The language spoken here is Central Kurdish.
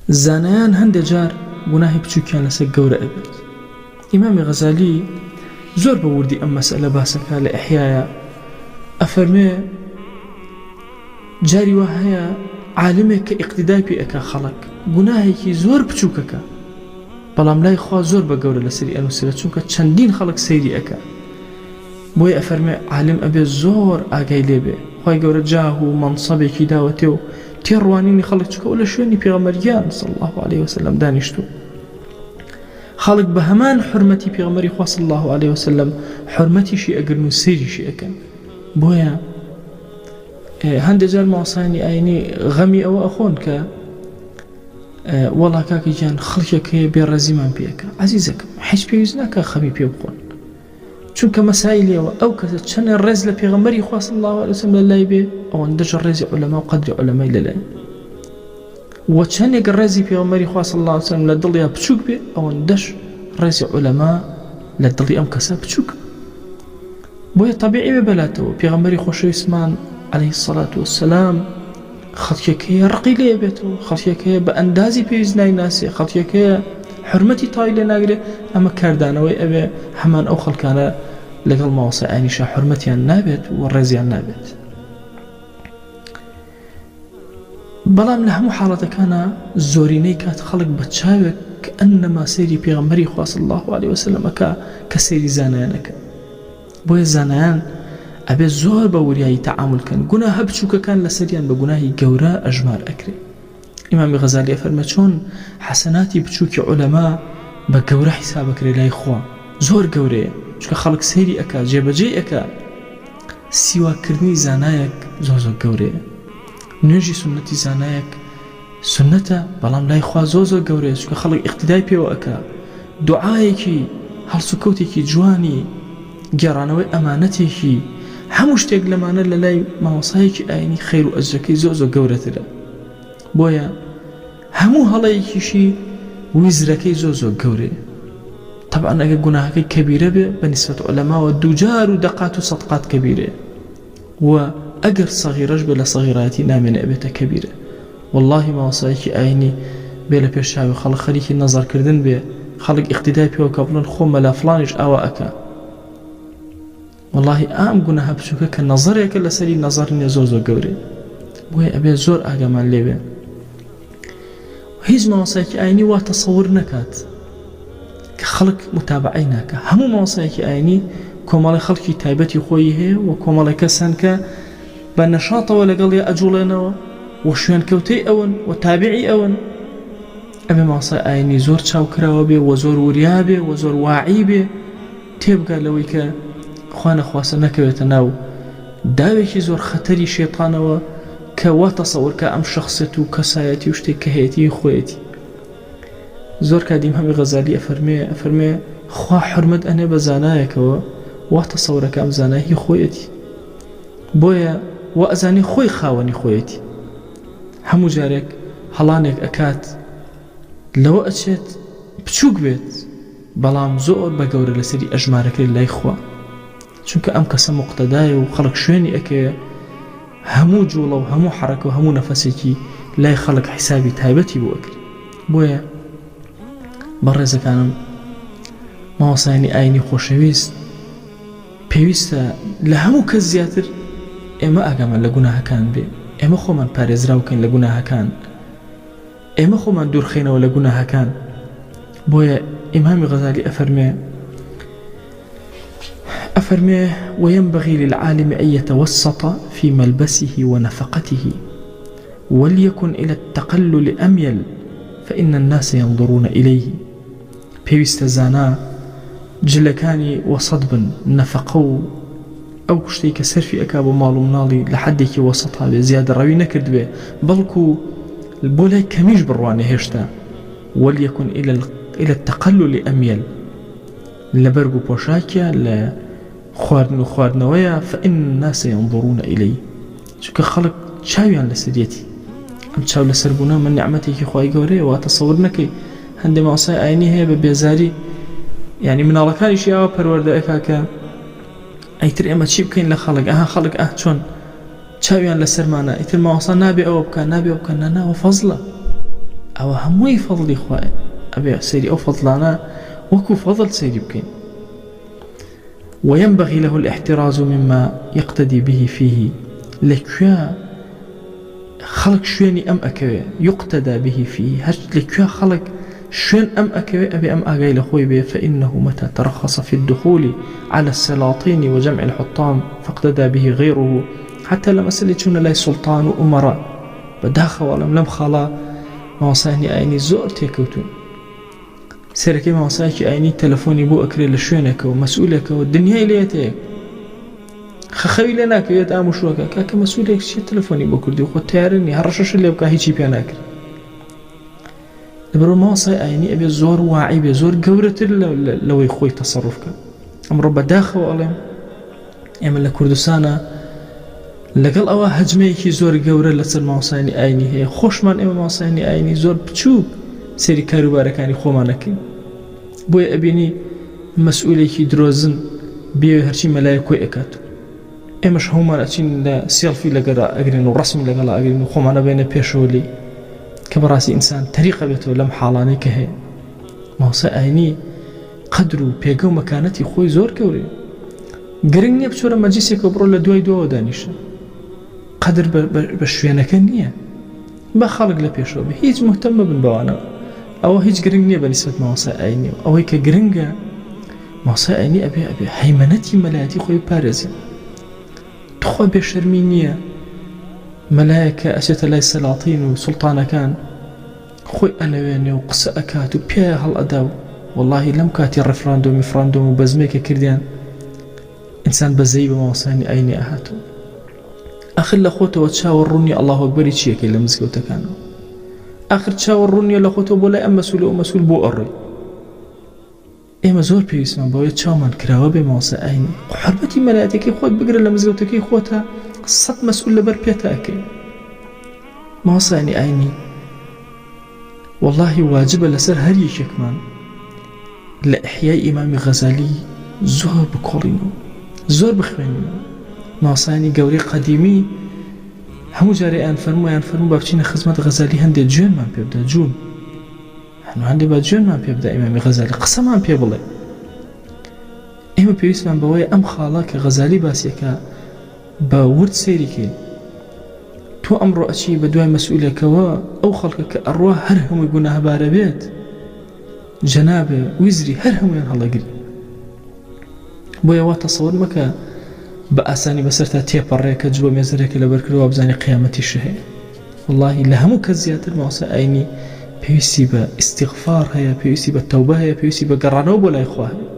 زانایان هەندێ جار گوناهی بچووکیان لەسەر گەورە ئەبێت. ئیمامی غەزالی زۆر بە وردی ئەم مەسئەلە باسەکا لە ئیحیایا ئەفەرموێ جاری وا هەیە عالمێک کە ئیقتیدای پێ ئەکا خەڵک گوناهێکی زۆر بچووکەکە بەڵام لای خوا زۆر بە گەورە لەسەری ئەنووسرێ چونکە چەندین خەڵک سەیری ئەکا بۆیە ئەفەرموێ عالم ئەبێ زۆر ئاگای لێ بێ خوای گەورە جاه و مەنسەبێکی داوەتێ و تێڕوانینی خەڵک چونکە ئەو لە شوێنی پێغەمبەر گیان صلی الله علیه وسلم دانیشتوو خەڵک بە هەمان حرمەتی پێغەمبەری خوا صلی الله علیه وسلم حرمەتیشی ئەگرن و سەیریشی ئەکەن بۆیە هەندێک جار ماوەسانی ئاینی غەمی ئەوە ئەخۆن کە وەڵا کاکە گیان خەڵکێک هەیە بێڕێزیمان پێەکە عزیزەکەم حیچ پێویست ناکە خەمی پێ بخۆن چونکە مەسایلی ئەوە ئەو کەسە چەنێ ڕێز لە پێغەمبەری خوا صلی اللە علیە وسلم لە لای بێ ئەوەندەش ڕێزی عولەما و قەدری عولەمای لە لای و چەندێک ڕێزی پێغەمبەری خوا صلی اللە علیه وسلم لە دڵیا بچووک بێ ئەوەندەش ڕێزی عولەما لە دڵی ئەم کەسە بچووک بۆیە طبیعی بێ بەلاتەوە پێغەمبەری خۆشەویستمان علیه الصلاة والسلام خەڵکێک هەیە ڕقی لێ بێتەوە، خەڵکێک هەیە بە ئەندازی پێویست نایناسێ، خەڵکێک هەیە حورمەتی تای لێ ناگرێ، ئەمە کاردانەوەی ئەوێ هەمان ئەو خەڵکانە لەگەڵ مامۆستای ئاینیشا حورمەتیان نابێت و ڕێزیان نابێت. بەڵام لە هەموو حاڵەتەکانا زۆرینەی کات خەڵک بە چاوێک کە ئەنەما سەیری پێغەمبەری خوا صلی الله علیه وسلم ئەکا کە سەیری زانایان ئەکەن. بۆیە زانایان ئەبێ زۆر بە وریایی تەعامول کەن، گوناهە بچووکەکان لەسەریان بە گوناهی گەورە ئەژمار ئەکرێ. ئیمامی غەزالی ئەفەرمێ چۆن حەسەناتی بچووکی عولەما بە گەورە حیساب ئەکرێ لای خوا، زۆر گەورەیە، چونکە خەڵک سەیری ئەکا، جێبەجێی ئەکا. سیواک کردنی زانایەک زۆر زۆر گەورەیە. نوێژی سوننەتی زانایەک سوننەتە بەڵام لای خوا زۆر زۆر گەورەیە چونکە خەڵک ئیقتیدای پێوە ئەکا دوعایەکی هەڵسوکەوتێکی جوانی گێڕانەوەی ئەمانەتێکی هەموو شتێک لەمانە لە لای مامۆسایەکی ئاینی خەیر و ئەجرەکەی زۆر زۆر گەورەترە بۆیە هەموو هەڵەیەکیشی ویزرەکەی زۆر زۆر گەورەیە طبعا ئەگەر گوناهەکەی کەبیرە بێ بە نیسبەت عولەماوە دووجار و دەقات و سەدقات کەبیرەیە وە ئەگەر سەغیرەش بێ لە سەغیرایەتی نامێنێ ئەبێتە کەبیرە وەڵاهی مامۆستایەکی ئاینی بێ لە پێش چاوی خەڵک خەریکی نەزەر کردن بێ خەڵک ئیقتیدای پێوە کە بڵێن خۆ مەلا فڵانیش ئاوا ئەکا وەڵاهی ئام گوناهە بچووکە کە نەزەرێکە لەسەری نەزەر نییە زۆر زۆر گەورەیە بۆیە ئەبێ زۆر ئاگامان لێبێ هیچ مامۆستایەکی ئاینی وا تەسەور نەکات کە خەڵک متابعەی ناکە هەموو مامۆستایەکی ئاینی کۆمەڵی خەڵکی تایبەتی خۆی هەیە و کۆمەڵی کەسن کە بە نەشاتەوە لەگەڵ یا ئەجوڵێنەوە و شوێنکەوتەی ئەون و تابعی ئەون ئەبێ مامۆستای ئاینی زۆر چاوکراوە بێ و زۆر وریا بێ و زۆر واعی بێ تێبگا لەوەی کە خوا نەخواستە نەکەوێتە ناو داوێکی زۆر خەتەری شەیتانەوە کە وا تەسەور کا ئەم شەخسیەت و کەسایەتی و شتێک کە هەیەتی هی خۆیەتی زۆر کات ئیمامی غەزالی ئەفەرمێ ئەفەرمێ خوا حورمەت ئەنێ بە زانایەکەوە وا تەسەورەکە ئەم زانای هی خۆیەتی بۆیە وا ئەزانی خۆی خاوەنی خۆیەتی هەموو جارێک هەڵانێک ئەکات لەوە ئەچێت بچووک بێت بەڵام زۆر بە گەورە لەسەری ئەژمارەکرێت لای خوا چونکە ئەم کەسە موقتەدایە و خەڵک شوێنی ئەکەوێ هەموو جوڵە و هەموو حەڕەکە و هەموو نەفەسێکی لای خەڵک حیسابی تایبەتی بۆ ئەکرێ بۆیە بەڕێزەکانم مامۆستایانی ئاینی خۆشەویست پێویستە لە هەموو کەس زیاتر ئێمە ئاگامان لە گوناهەکان بێ ئێمە خۆمان پارێزراوکەین لە گوناهەکان ئێمە خۆمان دوورخەینەوە لە گوناهەکان بۆیە ئیمامی غەزالی ئەفەرمێ ئەفەرمێ وينبغي للعالم أن يتوسط في ملبسه ونفقته وليكن إلى التقلل أميل فإن الناس ينظرون إليه پێویستە زانا جلەکانی وەسەت بن نەفەقە و ئەو شتەی کە سەرفی ئەکا بۆ ماڵ و مناڵی لە حەدێکی وەسەتا بێ زیادەڕەوی نەکردبێ بەڵکو بۆ لای کەمیش بڕوانێ هێشتا وليكن إلى التقلل أميل لە بەرگ و پۆشاکیا لە خواردن و خواردنەوەیە فإن الناس ينظرون إليه چونکە خەڵک چاویان لەسەریەتی ئەم چاو لەسەر بوونە من نیعمەتێکی خوای گەورەیە وا تەسەور نەکەی هەندێ مامۆستای ئاینی هەیە بە بێزاری یعنی مناڵەکانیشی ئاوا پەروەردە ئەکا کە ئەیتر ئێمە چی بکەین لە خەڵک ئەها خەڵک ئاه چۆن چاویان لەسەرمانە ئیتر مامۆستا نابێ ئەوە بکە نابێ بکە ناناوە فەزلە. ئەوە هەمووی فەضلی خوایە ئەبێ سەیری ئەو فەضلانە وەکو فەضل سەیری بکەین وينبغي له الاحتراز مما يقتدي به فيه لەکوێ خەڵک شوێنی ئەم ئەکەوێ يقتدى به فيه هەر لەکوێ خەڵک شوێن ئەم ئەکەوێ ئەبێ ئەم ئاگای لە خۆی بێ فإنه متى ترخص في الدخول على السلاطين وجمع الحطام فاقتدى به غيره حتى لە مەسەلەی چوونە لای سوڵتان و ئومەرا بەداخەوە ئەڵێم لەم خاڵە مامۆستایانی ئاینی زۆر تێکەوتوون سەرەکەی مامۆستایەکی ئاینی تەلەفۆنی بۆ ئەکرێ لە شوێنێکەوە مەسئولێکەوە دنیای لێتەیە خەخەوی لێ ناکەوێت ئاموشوەکە کاکە مەسئولێک چیە تەلەفۆنی بۆ کردی خۆ تیارە نیە هەڕەشەش لێ بکە هیچی پێ ناکرێت لەبەرئەوە مامۆستای ئاینی ئەبێ زۆر واعی بێ زۆر گەورەتر لەوەی خۆی تەسەڕوف کە ئەمڕۆ بەداخەوە ئەڵێم ئێمە لە کوردستانە لەگەڵ ئەوە هەجمەیەکی زۆر گەورە لەسەر مامۆستایانی ئاینی هەیە خۆشمان ئێمە مامۆستایانی ئاینی زۆر بچووک سەیری کاروبارەکانی خۆمان نەکەین بۆیە ئەبینی مەسئولێکی درۆزن بێ هەرچی مەلایە کۆی ئەکات ئێمەش هەموومان ئەچین لە سێڵفی لەگەرا ئەگرین و ڕسمی لەگەڵا ئەگرین و خۆمان ئەبێنە پێشەوە لێی کە بەڕاستی ئینسان تەریقە بێتەوە لەم حاڵانەی کە هەیە مامۆستای ئاینی قەدر و پێگە و مەکانەتی خۆی زۆر گەورەیە گرنگ نییە بچۆرە مەجلیسێکەوە بڕۆ لە دوای دواوە دانیشە قەدر بە شوێنەکە نییە بە خەڵک لە پێشەوە بێ هیچ مهتەم مەبن بەوانەوە ئەوە هیچ گرنگ نییە بە نیسبەت مامۆستای ئاینی و ئەوەی کە گرنگە مامۆستای ئاینی ئەبێ ئەبێ هەیمەنەتی مەلایەتی خۆی بپارێزێ تخوا بێشەرمی نییە مەلایەک کە ئەچێتە لای سەلاطین و سوڵتانەکان خۆی ئەنەوێنێ و قسە ئەکات و پیایا هەڵئەدا و وەڵاهی لەم کاتی ڕیفراندۆمی فراندۆم و بەزمێک کە کردیان ئینسان بەزەیی بە مامۆستایانی ئاینی ئەهاتەوە ئەخر لە خۆتەوە چاوە ڕوونی ئەڵڵاه ئەکبەری چیەکەی لە مزگەوتەکانەوە ئەخر چاوە ڕوونیە لە خۆتەوە بۆ لای ئەم مەسول و ئەو مەسول بۆ ئەڕۆی ئێمە زۆر پێویستمان بەوەیە چاومان کراوە بێ مامۆستا ئاینی حورمەتی مەلایەتەکەی خۆت بگرە لە مزگەوتەکەی خۆتا سەد مەسئول لەبەر پێتە ئەکەی مامۆستایانی ئاینی واللهی واجبە لەسەر هەر یەکێکمان لە ئیحیای ئیمامی غەزالی زۆر بکۆڵینەوە زۆر بخوێنینەوە مامۆستایانی گەورەی قەدیمی هەموو جارێ ئەیان فەرموو ئەیان فەرموو با بچینە خزمەت غەزالی هەندێ جوێنمان پێ بدە جوون هەنوو هەندێ با جوێنمان پێ بدە ئیمامی غەزالی قسەمان پێ بڵێ ئێمە پێویستمان بەوەیە ئەم خاڵە کە غەزالی باسیەکە بە ورد سەیری کەین تۆ ئەمڕۆ ئەچی بە دوای مەسئولێکەوە ئەو خەڵکە کە ئەڕوا هەر هەمووی گوناهبارە بێت جەنابێ ویزری هەر هەمویان هەڵەگری بۆیە وا تەسەور مەکە بە ئاسانی بەسەرتا تێپەڕێ کە جووە مێزەرێکە لەبەر کردووە بزانی قیامەتیش هەیە واللهی لە هەموو کەس زیاتر مامۆستا ئاینی پێویستی بە ئیستیغفار هەیە پێویستی بە تەوبە هەیە پێویستی بە گەڕانەوە بۆ لای خوا هەیە.